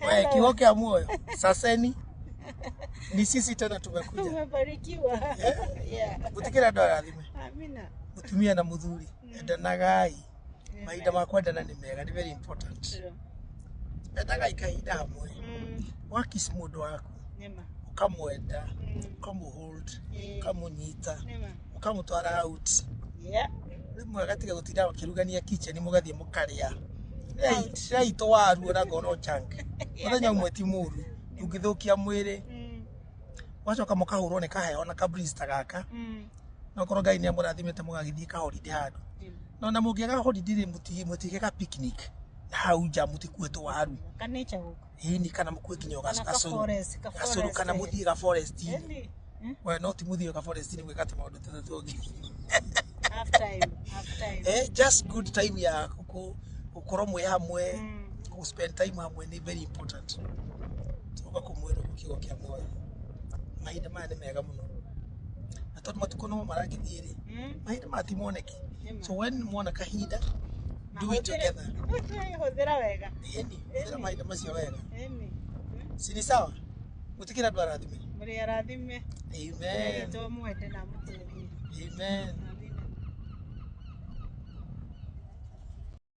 We, kiugo kĩa muoyo saseni ni sisi tena tumekuja. Umebarikiwa. Yeah. Gutikira andũ arathime. Amina. Mutumia na muthuri, endanagai. Mahinda ma kwendana nĩ mega, nĩ very important. True. Endagai kahinda hamwe. Wakiss mũndũ waku, Nĩma. ũkamwenda, ũkamũhold, ũkamũnyita, Nĩma. ũkamũtwara out. Yeah. Rĩmwe gatiga gũtinda makĩrugania kitchen, mũgathiĩ mũkarĩa. Rĩai tũwaru ona ngorwo no junk. Mũthenya ũmwe ti mũru, ndũngĩthũkia mwĩrĩ. Wacoka mũkahũrwo nĩ kaheho na ka breeze ta gaka. No korwo Ngai nĩ amũrathimĩte mũgagĩthiĩ ka holiday handũ. No na mũngĩaga holiday rĩ, mũtige ka picnic hau nja, mũtikue tũwaru. Ka nature walk. Ĩni, kana mũkue nginya Kana ka gacũrũ. forest, ka Gacũrũ forest. kana mũthiĩ ga forest-inĩ. Eni. We no ti mũthiĩ ga forest-inĩ gwĩka tũmaũndũ tũtũ tũngĩ. Half time. Half time. Eh, just good time ya gũkorwo mwĩ hamwe, gũ spend time hamwe nĩ very important. Tũgoka kũmwĩra ũguo kiugo kĩa muoyo. Mahinda maya nĩ mega mũno. Na tondũ matukũ no maragĩthiĩ rĩ, mahinda maya ti moneki. So when mwona kahinda, do it together. Hũthĩra wega. Ĩni, hũthĩra mahinda macio wega. Eni. Si ni sawa? Mũtikĩra andũ arathime. Mũrĩ arathime. Amen. Twamwende na mũtũrie. Amen.